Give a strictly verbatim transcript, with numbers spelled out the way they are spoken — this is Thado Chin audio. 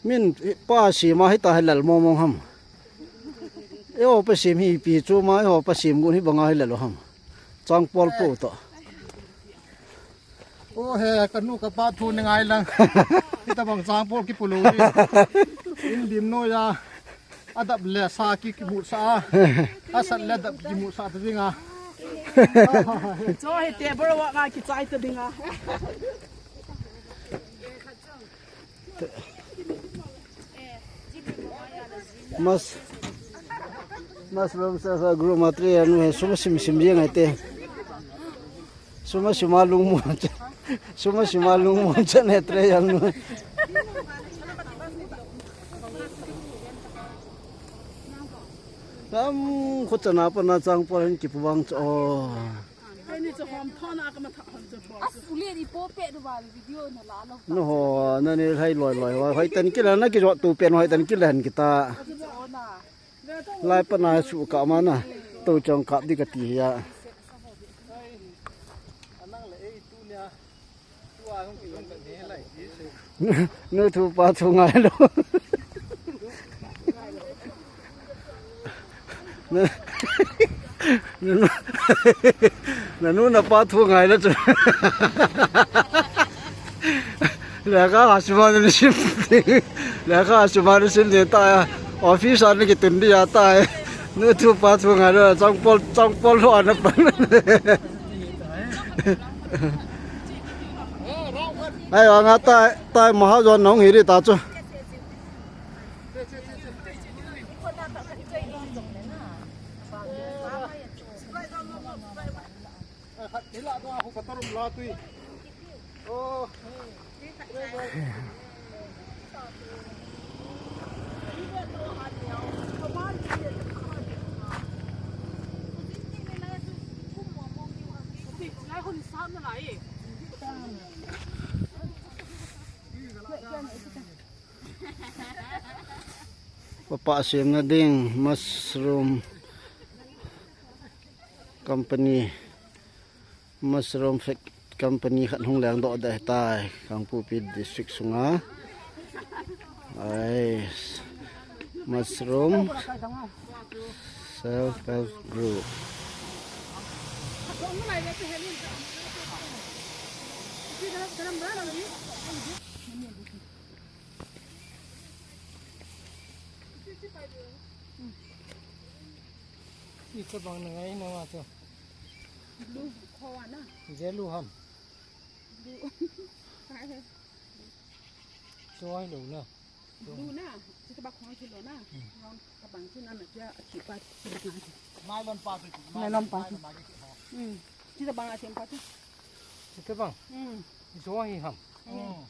Min pa sima hita hi lal mong mong ham. Eiho pa sim hi pi chu ma eiho pa sim gun hi banga hi lal ham. Changpol po to. O he, ka nu ka pa thu ni ngai lang. Hitabang changpol kipu lou di. In dim noiya. Adap le sa ki, kimu sa. Asat le adap kimu sa ta dinga. Cho he table wa nga kichai ta dinga. Mas, mas rom sa sa group matre anu he suma sim sim jeng ai te. Suma sima lungmon. Suma sima lungmon chan he tre yang nu. Nam khu chana pa na chang pa hin kipu vang cho. Ani cho hom thona ka ma tha hom cho pa. As ule ri po pe du ba video na la lo. No ho, na ne hai loi loi, hoi tan kila na ki jo tu pen hoi tan kila han kita. Lai pa na su ka ma na. Tu chong kap di ka ti ya. Nu thu pa thu ngai lo. Na, na nu, na nu na pa thu ngai lo chu. Lekha ha suma na sim. Lekha ha suma na sim de ta. Office a na kitun di ya ta. Nu thu pa thu ngai lo, changpol, changpol lo ana pa. Ai, anga tai, tai mahajon nong hi ri ta chu. Papa semna ding mushroom company, mushroom fac-, company khat hung lengdoh ding ahitai, Kangpokpi district sunga. Ai, mushroom self help group. Ito bang na ngai na ma to. Blue ko na. Yellow ham. Blue. Choi lo na. Blue na. Chita ba khong chilo na. Hmm. Nong ka bang chu na na cha chi pa chi na. Nylon pa chu. Nylon pa chu. Hmm. Chita bang a chem pa chu. Chita bang. Hmm. Choi ham. Hmm.